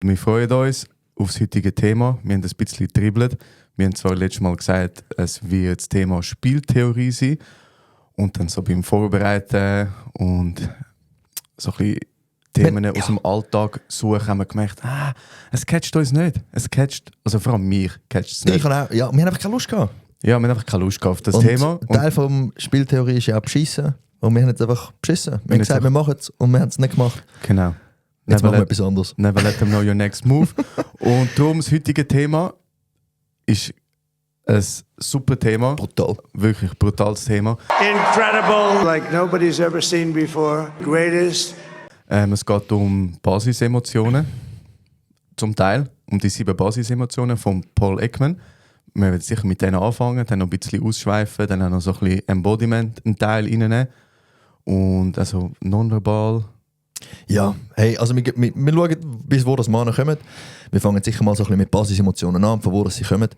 Wir freuen uns auf das heutige Thema. Wir haben ein bisschen dribbelt. Wir haben zwar letztes Mal gesagt, es wird das Thema Spieltheorie sein. Und dann so beim Vorbereiten und so ein bisschen Themen aus dem Alltag suchen, haben wir gemerkt, es catcht uns nicht. Es catcht, also vor allem mich catcht es nicht. Wir haben einfach keine Lust gehabt. Ja, wir haben einfach keine Lust gehabt auf das Und Thema. Teil vom Spieltheorie ist ja auch beschissen. Und wir haben jetzt einfach beschissen. Wir haben gesagt, wir machen es und wir haben es nicht gemacht. Genau. Jetzt machen wir etwas anderes. Never let them know your next move. Und darum das heutige Thema ist ein super Thema. Brutal. Wirklich brutales Thema. Incredible, like nobody's ever seen before. Greatest. Es geht um Basisemotionen. Zum Teil um die 7 Basisemotionen von Paul Ekman. Wir werden sicher mit denen anfangen, dann noch ein bisschen ausschweifen, dann auch noch so ein bisschen Embodiment einen Teil reinnehmen. Und also nonverbal. Ja, hey, also wir schauen, bis wo das Mana kommt. Wir fangen sicher mal so ein bisschen mit Basisemotionen an, von wo das sie kommen.